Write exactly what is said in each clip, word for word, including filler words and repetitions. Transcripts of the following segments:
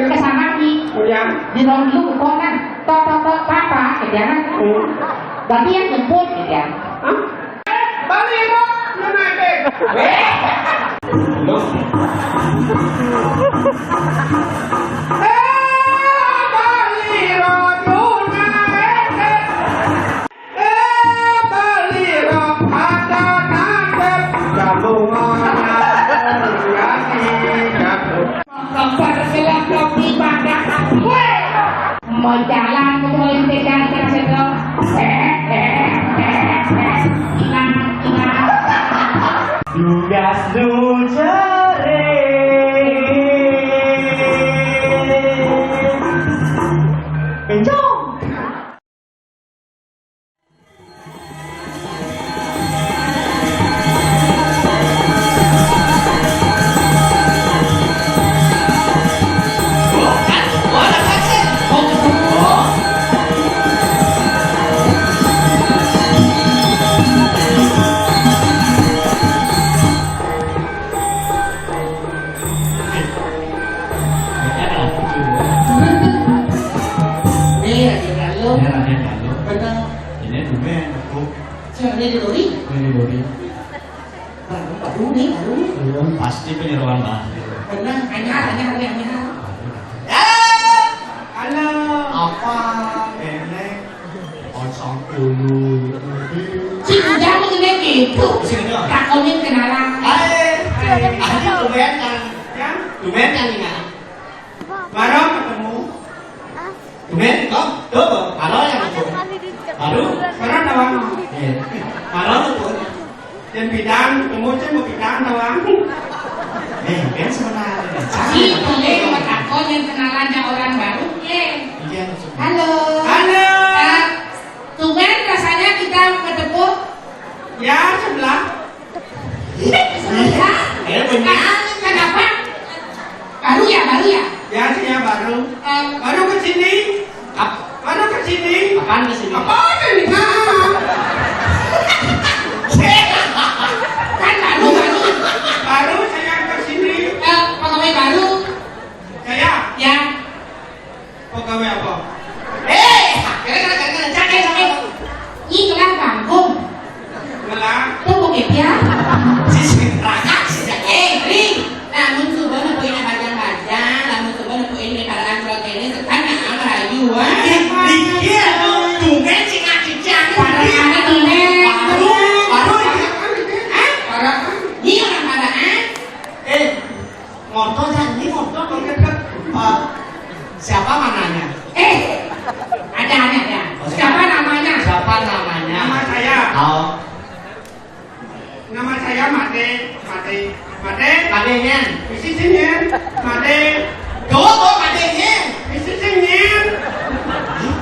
Ke sana, Ki. Oh, ya. Di ruang guru, kok, kan? Tok, tok, tok, papa, gitu ya, kan? Hmm. Berarti yang jemput, gitu ya. Hah? Eh, balik, Mak. Lu naik, eh. Eh, balik, Mak. Lu naik, eh. Eh, beli rok ada nasib, gabungan hati gabung. Gambar gelap kopi pada aku. Mau jalan ke Molintekan, kita sedot. Eh, eh, eh, eh. Inang, inang. Tugas dujare. Kencong. Iya, Raden Galuh. Iya, Raden Galuh. Bener. Ini tumben aku. Siapa dia didori? Ini didori. Baru, baru nih, baru. Belum, pasti penyeroan batin. Bener, anyar, anyar, anyar, anyar. Ya! Halo. Apa? Nenek. Osong dulu. Si Ujang begini gitu. Sini, Jang. Takonin kenalan. Hai, hai. Tadi tumben kan? Ya? Tumben kan, Ina? Baru ketemu. Tumben, kok? Tuh, baru yang ketemu. Baru? Baru doang. Iya. Baru ketemu. Dan bidang, ketemu, saya mau bidang doang. Eh, kan sebenarnya. Si, boleh, mau takon yang kenalan yang orang baru, ya. Iya, maksudnya. Halo. Halo. Eh, tumben rasanya kita ketemu. Ya, sebelah. Sebelah. Eh, benar. Kenapa? Baru ya, baru ya? Ya, saya baru. Eh. Baru ke sini. Ap-, baru ke sini. Apaan ke sini? Apaan ini? Kan baru, baru. Baru saya ke sini. Eh, pegawai baru. Saya? Ya. Pegawai apa? Eh, kira-kira, kira-kira, cakep, cakep. Ih, kelah bangkung. Kelah. Tuh, mau kepiah. Sisi, rakyat, sisi. Eh, Ri. Lamun subuh nepukin bajang-bajang, lamun subuh nepukin di paraan surat ini, setan yang merayu, ah. Ih, iya, tuh, tumben sing ngacicang. Paraan, tumben. Baru, baru, ya. Hah? Paraan. Ini orang paraan. Eh, Motor, ya, ini motor, motor. Eh, siapa namanya? Eh, ada, ada, ada. Oh, siapa? Siapa namanya? Siapa namanya? Nama saya. Oh. Nama saya Made, Made, Made. Made Nyen. Isi sini, Made. Tuh, tuh, Made Nyen. Isi sini.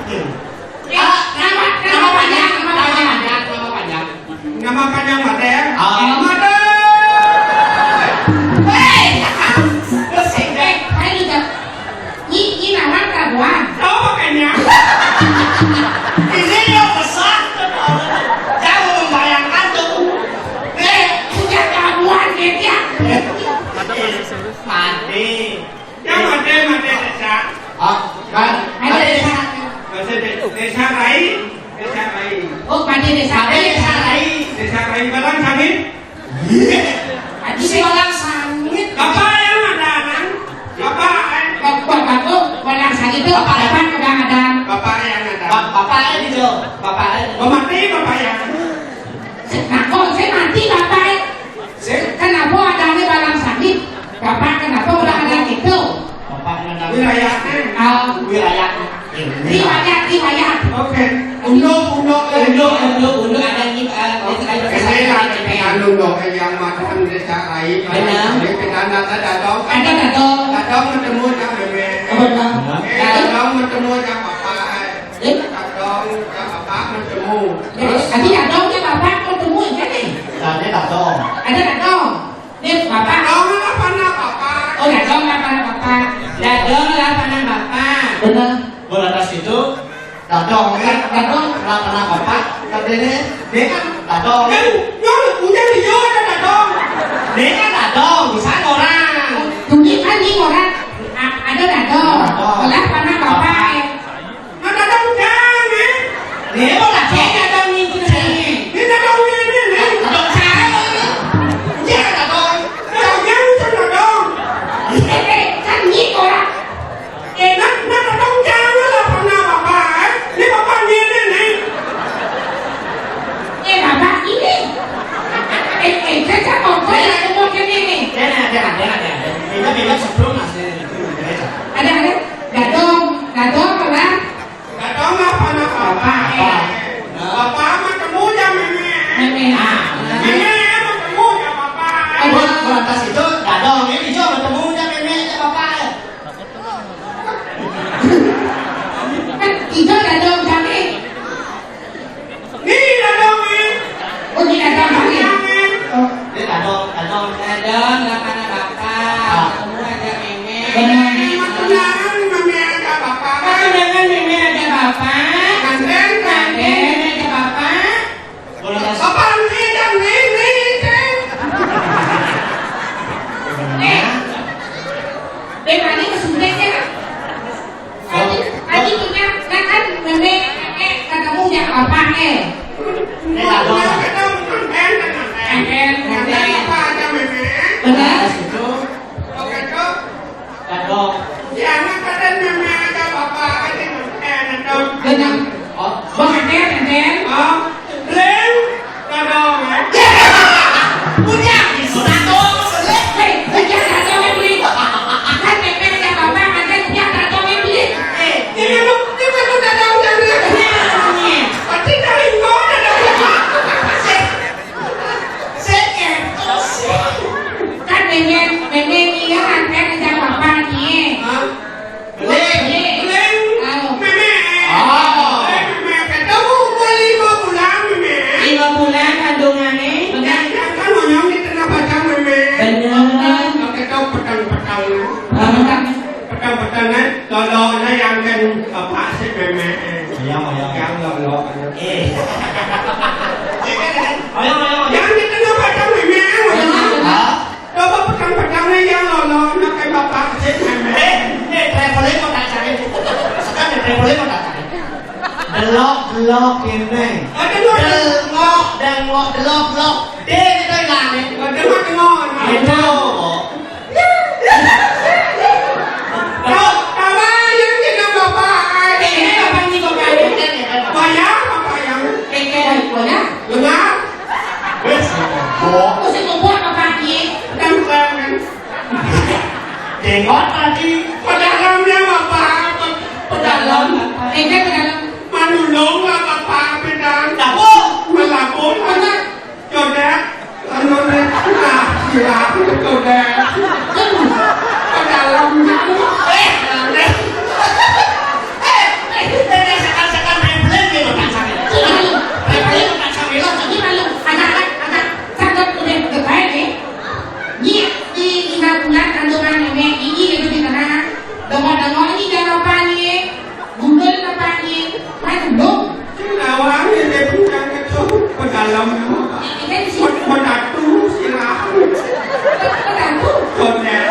Gitu. Ya, ah, nama, nama panjang, nama panjang, nama panjang. Nama panjang Made. Ah. Made. Hei, lu sih, eh, ayo lu jawab. Ini, ini nama kabuan. Tahu makanya. Ini yang besar. Jangan membayangkan tuh. Eh, punya kabuan, gitu ya. Made. Ya, Made, Made desa. Ah, kan? Ada desa. Bahasa de-, desa Rai, desa Rai. Oh, Made desa Rai. Desa Rai, desa Rai. Balang Sangit. Iya. Aji si Balang Sangit. Bapak yang ada, Nang. Bapak, eh. Bap-, bap-, bap-, oh, Balang Sangit itu bapak, bapak udah ada. Bapak yang ada. Bap-, bapak, eh, gitu. Bapak, eh. Mau mati, bapak yang. Nah, kok saya mati, bapak, eh? Sing. Kenapa ada di Balang Sangit? Bapak kenapa udah ada gitu? Bapak nanda wilayahnya. Ah. Wilayahnya. Riwayat, riwayat. Oke. Unduk, unduk, unduk, unduk, unduk, ada di, eh, desa, desa, ini lah, desa, anu, loh, yang makan desa lain. Benar. Ini kita nanda dadong. Ada dadong. Dadong ketemu Cak Meme. Benar. Eh, dadong ketemu Cak Papa. Eh? Dadong, Cak Papa ketemu. Terus? Tadi dadong, Cak Papa ketemu, kan, eh? Tadi dadong. Ada dadong. Nih, Bapak. Dadong lah, mana Bapak? Oh, dadong lah, mana Bapak? Dadong lah, mana Bapak? Benar. Bola tas itu, dadong, ya? Dadong. Lah, mana Bapak? Tadi ini, dia kan dadong. Kan, yo, punya dia ada dadong. Dia kan dadong, bisa orang. Dunia kan ini orang. Ada dadong. Dadong. Belah panah bapak, eh. Nah, dadong jang, eh. Ni, oh, lah, saya dadong ni, ni. Ni dadong ni, ni, ni. Dadong saya ni. Ya, dadong. Dadong jang, macam dadong. Eh, eh, kan ni orang. Eh, nak, nak dadong jang lah panah bapak, eh. Ni bapak ni, ni, ni. Eh, bapak ini. Eh, eh, saya tak mau, saya nak tengok ke ni, ni. Jangan, jangan, jangan, jangan. Ini, ini sebelum masih. Ada, ada. Dadong, dadong, orang. Dadong lah panah bapak, eh. Bapak mah temu jang mémé. Mémé. Ah, mémé. Mémé mah temu jang bapak, eh. Ada. Lantas itu dadong, ini juga temu jang mémé, jang bapak, eh. Kan ijo dadong jang, eh. Ni dadong, eh. Oh, ni dadong, eh. Jang, eh. Oh. Ni dadong, dadong. Dadong, lah panah bapak. Ah. Temu jang mémé. Benar. Mémé mah tunangan, mémé jang bapak. Tunangan, mémé jang bapak. Kanten, kanten. Kanten, jang bapak. Bapak ni jang mémé, kan? Eh. Dari mana ke sebenarnya? Tadi, tadi punya, kan, kan, mémé, eh, ketemu jang bapak, eh. Mémé ketemu, kanten, kanten. Kanten, kanten. Kanten, bapak jang mémé. Benar. Itu. Oke, tuh. Dadong. Ya, anak kadén mémé jang bapak, kan, eh, dadong. Dadong. Oh. Bang Eden, Eden. Oh, Bléng, dadong, eh. Punya, dadong, Bléng. Hei, punya dadong, eh, Bléng. Kan mémé jang bapak, kan, punya dadong, eh, Bléng. Eh, ini lu, ini lu dadong, dadong. Pasti dari gua dadong. Kan mémé, mémé ni kan, kan jang bapak ni. Hah? Bléng. Bléng. Bléng. Mémé. Oh. Eh, mémé, ketemu umur lima bulan, mémé. Lima bulan kandungannya. Benar. Kan monyong di tengah batang, mémé. Benar. Oke, tau petang-petang. Petang-petang, eh. Lolo, nah, yang kan bapak si mémé, eh. Iya, iya. Yang lolo, eh. Ayo, ayo, ayo. Yang di tengah batang, mémé, eh. Hah? Coba petang-petang ni yang lolo, nak ke bapak si mémé. Eh, eh, traveling kok tak cari. Sekarang traveling kok tak cari. Delok, delok ini. Ada dua. Delok, delok, delok, delok. Dia kita hilang, eh. Ada dua tengok. Itu. Tawa, tawa, yang kita bapak, eh. Eh, ini bapak ni, bapak ni. Bayar, bapak yang. Eh, eh, bayar. Dengar. Wes, kok. Mesti kumpul bapak ni. Tenang, tenang. Jenggot tadi. Pedalamnya bapak, pe-, pedalam. Pedalam. Manulung lah bapak, pedang. Dapur. Melapun, anak. Codet. Anu, nih. Nah, gila, codet. Pedalamnya. Eh, eh, eh, eh, sekarang, sekarang traveling nih, Bapak, sampai. Traveling, Bapak, sampai. Lo, jadi malu. Anak, anak, anak. Sangat udah kebaik, eh. Nyi, di lima bulan kandungan ini, ini itu di tengah. Dengar-dengar ini jang bapak ni. Gundul bapak ni. Main belum? Lawan ni dia punya kacau. Pedalam. Ini di sini. Pedatu, sirah. Pedatu. Codet.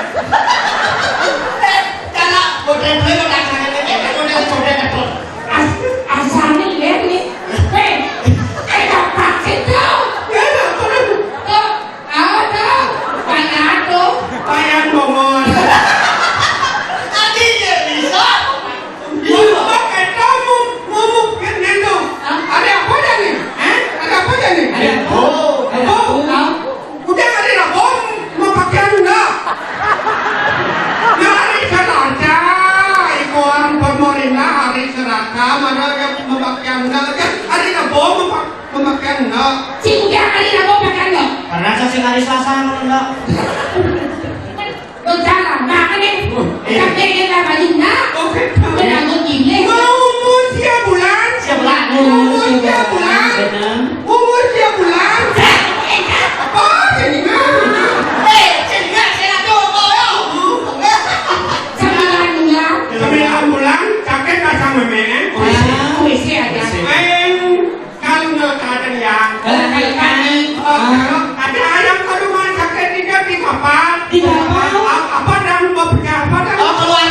Eh, kalau model gue, model saya, ini kan model codet, betul. As-, asalnya lihat ni. Hei, eh, dapat situ. Ya, dapat. Tuh. Apa tuh? Payah tuh. Payah bongol. Tadi dia bisa. Bisa pakai kamu, ngomong kan nendo. Hah? Ada apa aja nih? Hah? Ada apa aja nih? Ada apa? Oh, ada apa? Oh, udah ada apa? Mau pakai anda? Nah, hari serata. Iko orang pemerintah hari serata, mana yang mau pakai anda? Kan ada apa mau pakai Pemakaian enggak? Si Ujang hari Rabu makan enggak? Karena saya sih hari Selasa makan enggak. Bencana, nah kan nih. Iya. Tapi dia nggak baju enggak? Oke. Berangkat gini. Mau umur tiga bulan? Tiga bulan. Umur tiga bulan. Benar. Umur tiga bulan. Apa jadi mah? Eh, jadi nggak saya tuh, oh, ya. Sembilan bulan. Sembilan bulan, sakit pasang mémé. Ah, wis aja. Main Kalau nggak ada yang. Kalau nggak ada. Oh, kalau ada yang ke rumah sakit tidak di kapal. Di kapal. Apa, apa dan mau punya apa dan? Oh, keluar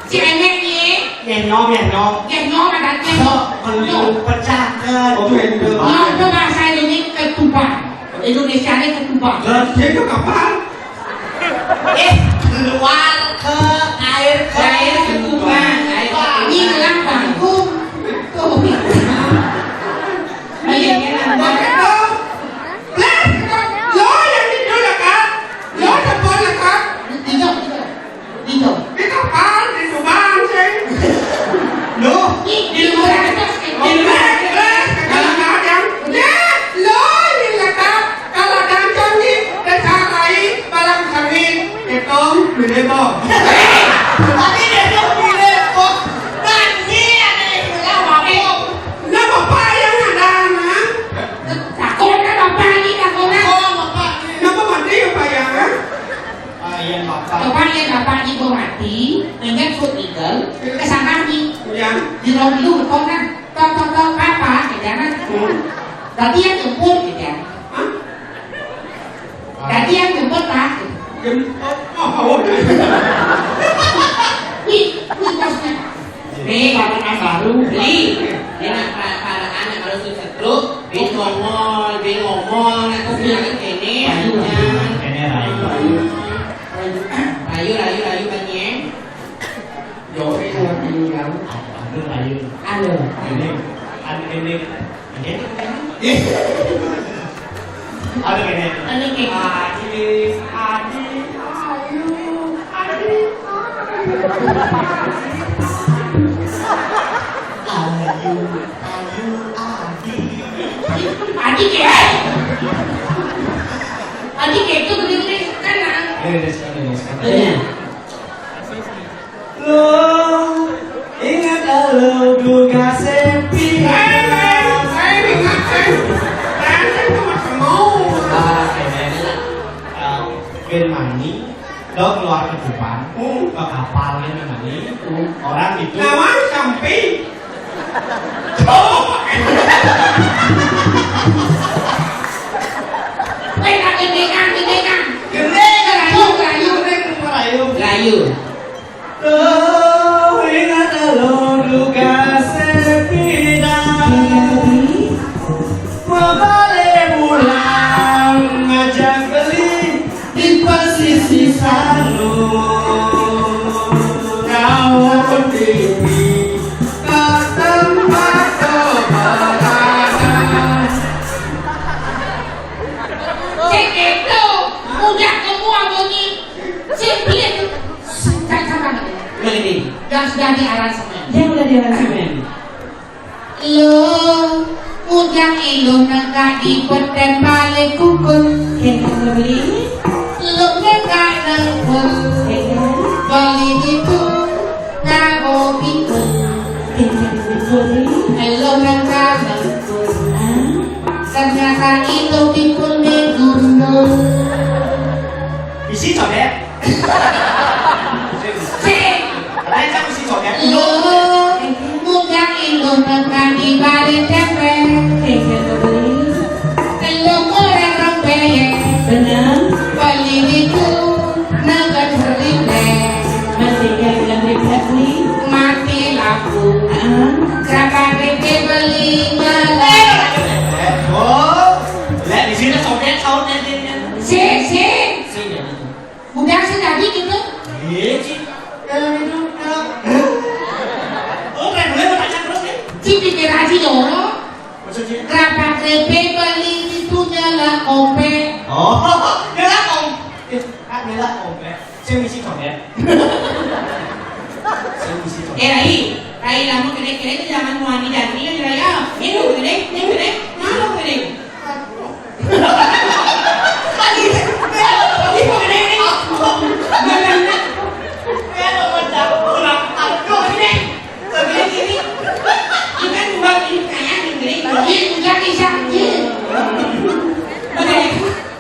Si enek ye. Ye nyom, ye nyom. Ye nyom ada ye. Sok, belum pecah ke. Oh, itu. Nyom itu bahasa Indonesia ketubang. Indonesia ini ketubang. Lah, dia itu kapan? Eh, keluar ke air ke. Air ketubang, air ketubang. Nyilang bangku. Tuh. Iya, iya. Lo yang tidur lah, Kak. Lo depan lah, Kak. Tidur, tidur. Tidur. Di kapal, di Subang, sih. Loh, di luar atas, di luar atas. Kadang-kadang, ya, lo ini lah, Kak. Kalau dancang ni, desa lain, balang sangit, ketong, bidebok. Tapi dia tu bidebok. Nanti ada istilah mabuk. Nah, bapak yang ada, nah. Takutnya bapak ni, takutnya. Oh, bapak ni. Kenapa mati ya, Pak, ya? Ah, iya, bapak. Bapak, iya, bapak ni baru mati. Ingat food legal. Ke sana ni. Ya. Di ruang dulu, betul kan? Tok, tok, tok, papa, gitu kan? Hmm. Tadi yang jemput, gitu kan? Hah? Tadi yang jemput, Pak. Jemput? Oh, oh. Wih, wih, bosnya. Nih, barang baru, beli. Ini para, para anak kalau sudah setruk, beli ngomong, beli ngomong, aku bilang ini, ini, rayu. Rayu, rayu, rayu, rayu, banyak. Yo, ini, rayu. Aduh, rayu. Aduh. Ini, aduh, ini. Ada kene. Ada kene. Adi, Adi, ayu, Adi, ayu. Ayu, ayu, Adi. Adi ke? Adi ke itu begitu deh, kan? Ini, ini, sekarang, ini, sekarang. Iya. Lo ingat lo duga sepi. Eh, eh, eh, ingat, eh. Tadi itu masih mau. Ah, kayaknya, ah, Ben Mani, lo keluar ke Kupang, hmm, ke kapal Ben Mani, hmm, orang itu. Nama sampai. Oh. Eh, tak gendekan, gendekan. Gendekan, rayu, rayu, rayu, rayu. Rayu. Tuh, ingat lo duga sepeda. Mabale pulang ngajak beli di pesisir sana. Kau pergi ke tempat kau berada. Cek itu, udah semua bunyi. Cek dia. Cek sama. Begini. Yang sudah diaransemen. Yang sudah diaransemen. Lo, udah ilo neka di peten balik kukun. Kena beli. Lo neka nengkul. Kena. Beli itu. Nabo itu. Kena beli. Lo neka nengkul. Ah. Ternyata itu pikul menggunung. Bisi codet. Sing. Katanya kamu si codet. Lo, muda itu tekan di balik tempe. Telo orang rompeye. Benar. Beli itu naga cerita. Masih yang lebih beli. Mati lampu. Ah. Siapa beli malah. Oh, lihat di sini codet sautnya dia. Sing, sing. Sing ya. Udah sih tadi gitu. Iya, Ci. Dalam itu, dalam. Oh, kayak boleh mau tanya terus nih. Ci pikir aja dulu. Maksudnya? Rapat D P beli itu nyala kompe. Oh, nyala kompe. Eh, ah, nyala kompe. Saya misi kompe. Saya misi kompe. Eh, Rai, Rai, kamu kene-kene itu jangan mau ani jati ya, Rai, ya. Ini kene, ini kene, mana kene?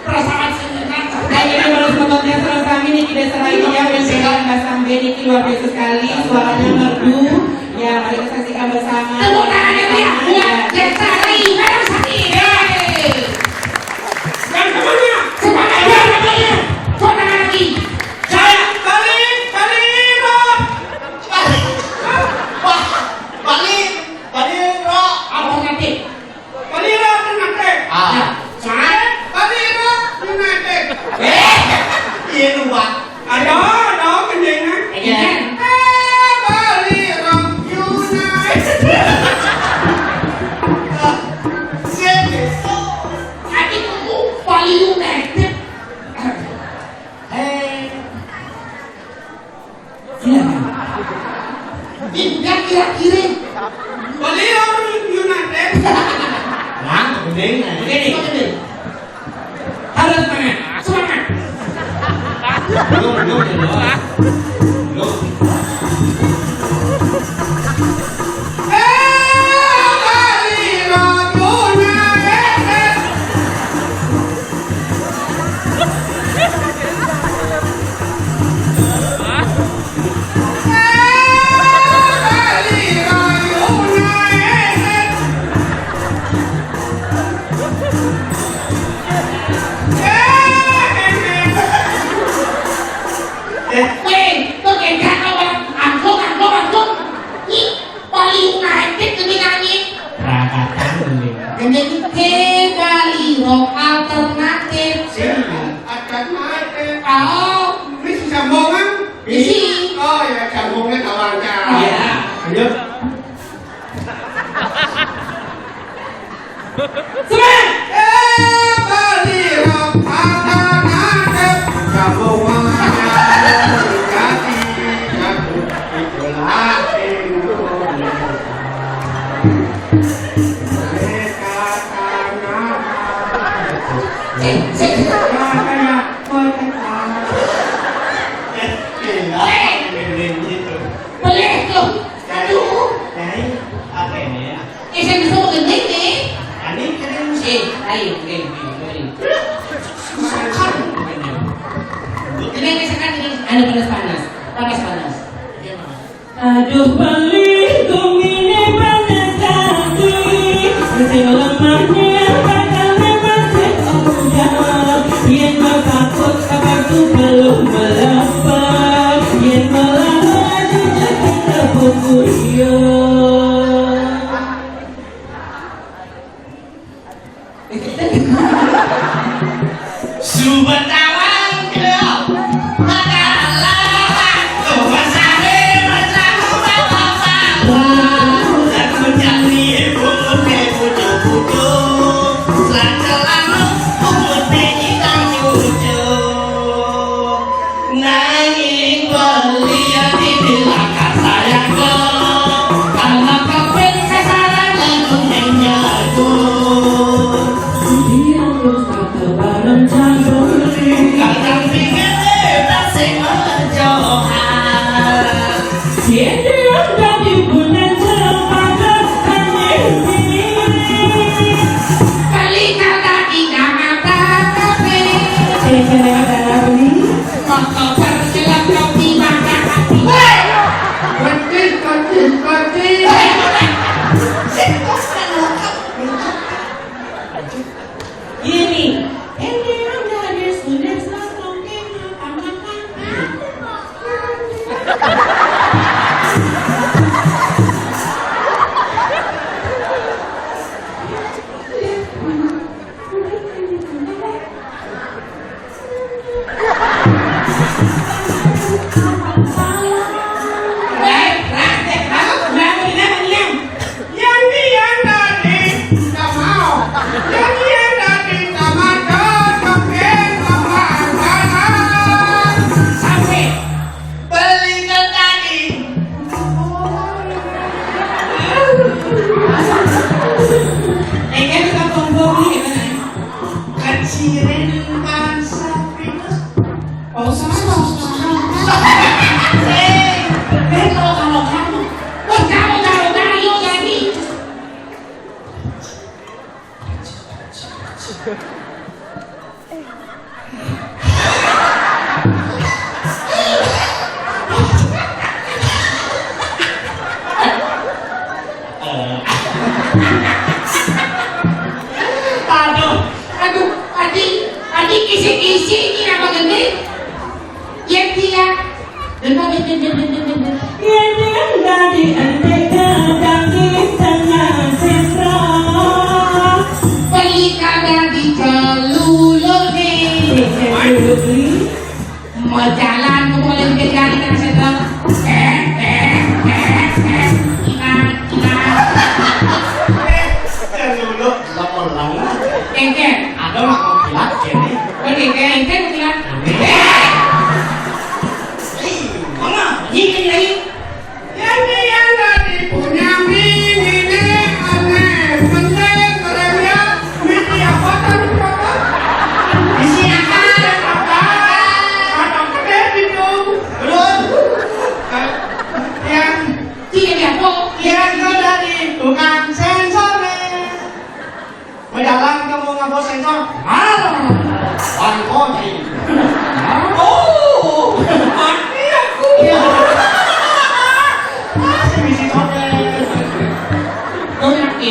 Perasaan sebenarnya. Akhirnya, menurut penonton yang seru kami, Niki Desra ini ya, yang pegang Mbak Sambe, Niki luar biasa sekali, suaranya merdu. Ya, mari kita saksikan bersama. Tepuk tangan yang meriah buat Desa Rai Madam Sakti. Yeay. Yang temannya, semangat ya, temannya. Tepuk tangan lagi. Saya, balik, balik, Bang. Yang kira-kira. Beliau United. Nah, bening, nah. Begini, begini. Harus semangat. Semangat. Belum, belum, belum. Belum. Eh, weh, kok enggak kau, Bang? Angkung, angkung, angkung. Ih, paling naik ke gini nangis. Rakatan ini. Gini ke Bali Rock Alternatif. Sini, alternatif. Oh. Ini si Sambongan? Isi. Oh ya, Sambongan kawannya. Iya. Ayo. Semangat! Eh, Bali Rock, ada ngadep, kamu mengajak jadi satu, itulah Indonesia. Mereka tanah. Cek, cek. Makanya mereka. Eh, iya, ini gitu. Boleh tuh. Aduh. Nah, apa ini ya? Eh, saya bisa mau gendeng nih. Ani keren sih. Eh, ayo, gendeng, gendeng. Susah kan? Gendeng, misalkan ini ada panas-panas. Panas-panas. Aduh, balik gong ini panas hati. Sing lemahnya bakal masih muda. Yang bertakut kabar tuh belum melepas. Yang melawan jejak kita bubur. Nanging beliau dibilang sayang kok, karena keping sasaran lagu yang jago. Dia terus tak tebaran jago. Kadang pikir tak sing johan. Siapa yang tadi punya cerita hanya ini? Kali kata tidak ada tapi. Tidak ada tapi.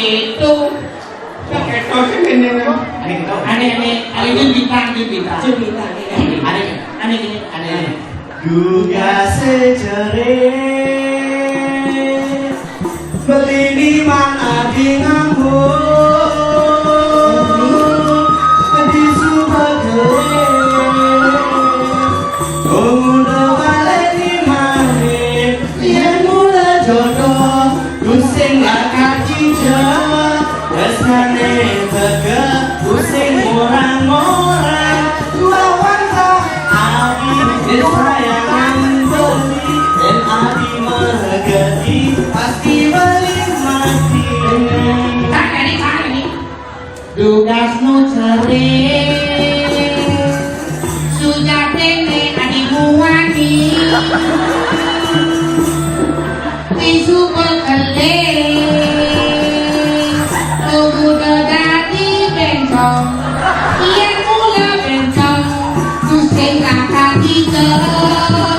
Itu. Pakai tos ini, ini. Aneh, aneh. Aneh, ini bintang, ini bintang. Ini bintang, ini. Aneh, aneh, ini, aneh. Dugas jere, beli di mana di nganggo, di Subakele. Wong udah balik di mari, yen mula jodoh, ku sing gak kaji jek. Wes ngene teke, ku sing orang-orang. Lawan tak abi, wis sayangan beli, dan abi mergeti, pasti beli mati. Tak, ini, tak, ini. Dugasmu cerik, sujatine adikmu wani. Tisu pekelih, tunggu dadi bencong. Yen mula bencong, susing kakak tiga.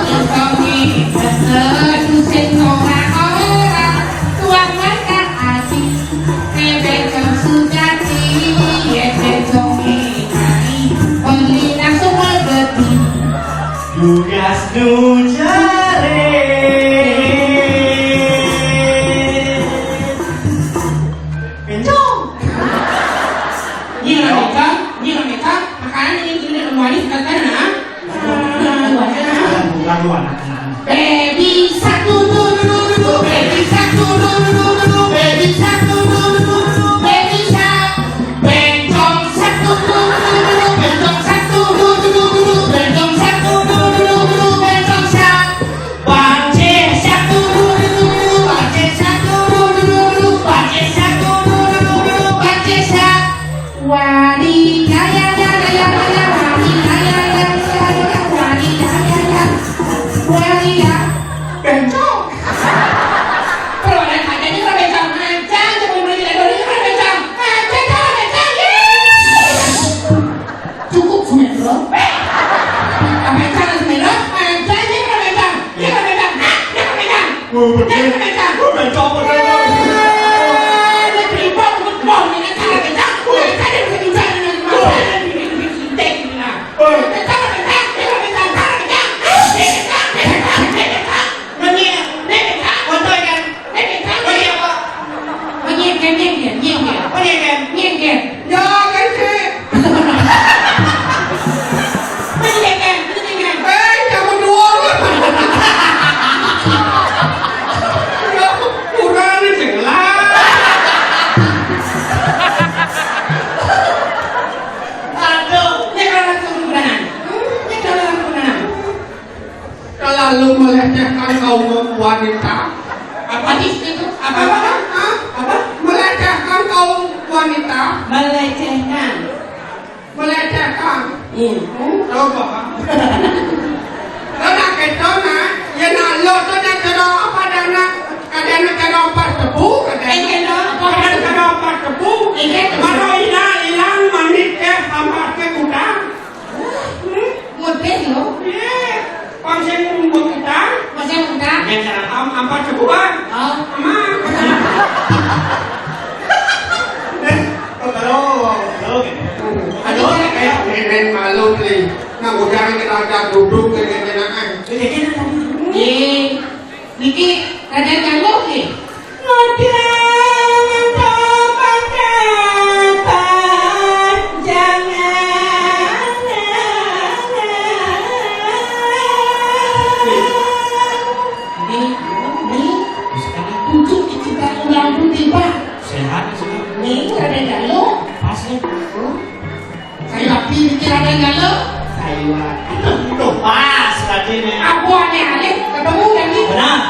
Bencong ini bener, susing ora-ora. Tuang mereka asik. Bebek sujati, ye bebek ngai, beli langsung mergeti. Tugas nu jare. Bencong. Ini lah bencong, ini lah bencong. Makanan ini sudah kembali, sekarang, nah. Bukan lu anak-anak. Baby shark, du, du, du, du, du, du, baby shark, du, du, du, du, du, du, baby shark, du, du, du, du, du, du, baby shark. Bencong shark, du, du, du, du, du, du, bencong shark, du, du, du, du, du, du, bencong shark, du, du, du, du, du, du, bencong shark. Bajai shark, du, du, du, du, du, du, bajai shark, du, du, du, du, du, du, bajai shark, du, du, du, du, du, du, bajai shark. Wari ya ya ya ya ya ya ya, wari ya ya ya ya ya ya, wari ya ya ya, wari ya. Bencong. Kalau ada kacanya kalau bencong, aja aja mau beli lagi kalau bencong, aja aja bencong. Yes. Cukup Sumedro. Apa yang salah Sumedro? Aja aja kalau bencong, dia kalau bencong, ah, dia kalau bencong. Oh, betul. Dia kalau bencong. Oh, bencong, betul. Eh, dia terima, betul. Ini salah bencong. Oh, saya udah bicara dengan Mas. Oh. Saya udah bikin, bikin, bikin, bikin, bikin. Oh. Bencong, bencong, dia kalau bencong, salah bencong. Ah, dia bencong, dia bencong, dia bencong. Monyet, monyet, foto kan? Monyet, monyet apa? Monyet kan, monyet kan, monyet kan? Monyet kan? Monyet kan? Ya, kan sih. Monyet kan, monyet kan? Eh, kamu dua. Ya, kurang jelas. Aduh, ini kalau langsung beneran. Hmm, ini kalau langsung beneran. Terlalu melecehkan kaum wanita. Apa? Apa itu? Apa, apa, apa? Hah? Apa? Melecehkan kaum wanita. Melecehkan. Melecehkan. Iya. Hmm, coba. Karena kita, nak, ya, nak, lo tu nak cara apa, dah, nak? Kadang nak cara apa tebu, kadang, eh, cara apa? Kadang cara apa tebu. Iya, betul. Kalau hilang, hilang, manis, eh, hampa ke kuda. Model lo. Iya. Pancen ngumbu kita. Pancen ngumbu kita. Yang cara am-, ampat sebuah. Oh. Aman. Eh, kok kalau, kalau gitu. Aduh, kayak main malu nih. Nah, udah kita ajak duduk, kayak enakan. Iya, iya, iya. Iya. Niki, ada nyamuk nih. Modal topang kapan jangan. Ini, ini, bisa kena kucuk di cinta ulang putih, Pak. Sehat, sehat. Ini ada dalam. Pas, ya. Saya waktu mikir ada galau. Saya waktu. Tuh, pas, Raden, ya. Aku aneh-aneh, ketemu lagi. Benar.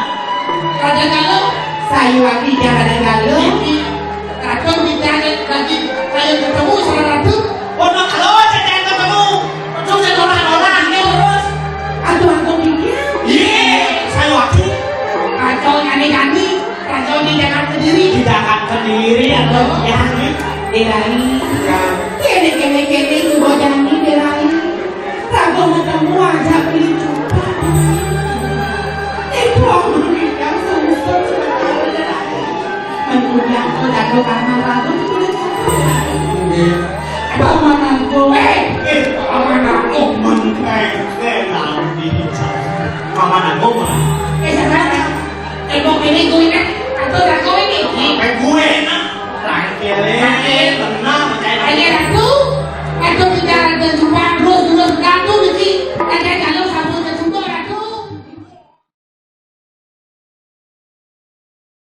Ada galau. Saya waktu dia ada galau. Ini. Kacau, dia ada lagi. Saya ketemu sama Ratu. Oh, no, kalau aja jangan ketemu. Terus saya nolak-nolak, ini terus. Aduh, aku mikir. Iya, saya waktu. Kacau, aneh-aneh. Raja di Jakarta Kediri. Di Jakarta Kediri, ya, Bro. Ya, nih. Dirahi. Ya. Kene, kene, kene, si bocah ini dirahi. Raga mau temu aja beli cupang. Itu orang yang susah sekali dirahi. Menurut aku, Aduh, kamar aku tuh kulit. Nggih. Paman Agung. Eh, eh, Paman Agung, men, eh, eh, naon iki? Paman Agung, Pak. Eh, saudara, tembok ini kulit